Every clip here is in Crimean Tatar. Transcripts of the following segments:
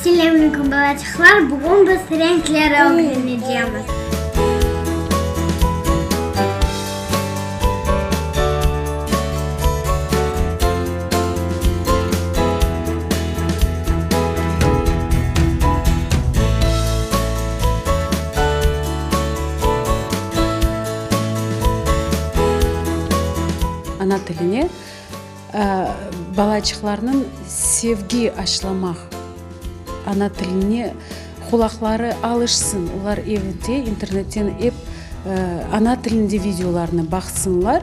Selâmleyküm, balaçıqlar! Bugün biz renkler ögrenecemiz. Ana tiline balaçıqlarnıñ sevgi aşlamaq, ana tiline qulaqları alışsın, olar evde internetten ep ana tilinde videolarnı baqsınlar,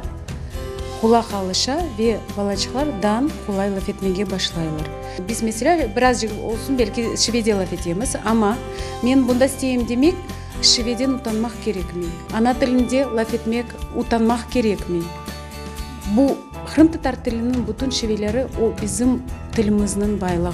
qulaq alışa ve balaçıqlar dan qolay laf etmege başlaylar. Biz, meselâ, birazcıq olsun belki şivede laf etemiz, amma men bunda isteyim demek, şiveden utanmaq kerekmey, ana tilinde laf etmek utanmaq kerekmey. Bu qırımtatar tiliniñ bütün şiveleri o bizim tilimizniñ baylığı.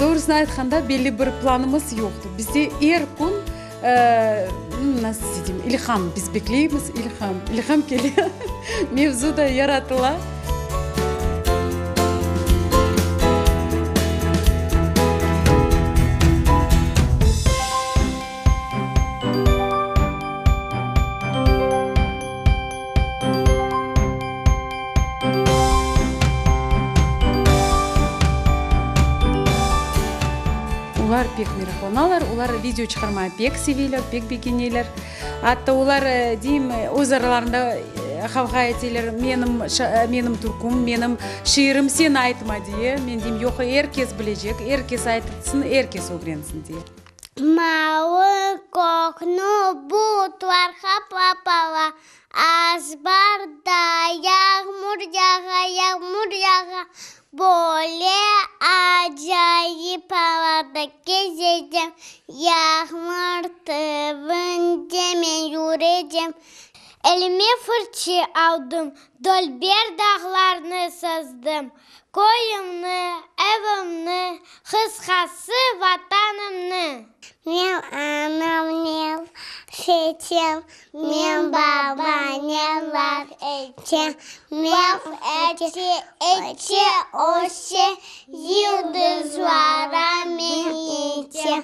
Doğrusını aytqanda, belli bir planımız yoqtı. Bizde er kün Nasıl deyim, ilham, biz bekleymiz ilham, ilham kele, mevzu da yaratıla. Olar pek meraqlanalar, olar video çıqarmağa pek seveler, pek begeneler. Atta olar, deyim, öz aralarında qavğa eteler, menim, menim türküm, menim şiirim, sen aytma, diye. Men deyim, yoq, er kes bilecek, er kes aytsın, er kes ögrensin, diye. Mavı kökni bulutlar qaplap ala, Azbarda yağmur yağa, yağmur yağa, Böyle acayip avada kezecem, Yağmur tübünde men yürecem. Elime fırçı aldım, Dülber dağlarnı sızdım, Köyümni, evimni, qısqası, Vatanımnı. Men anamnen seçem, men babanen laf etem, Laf ete, ete öse, yıldızlara men yetem.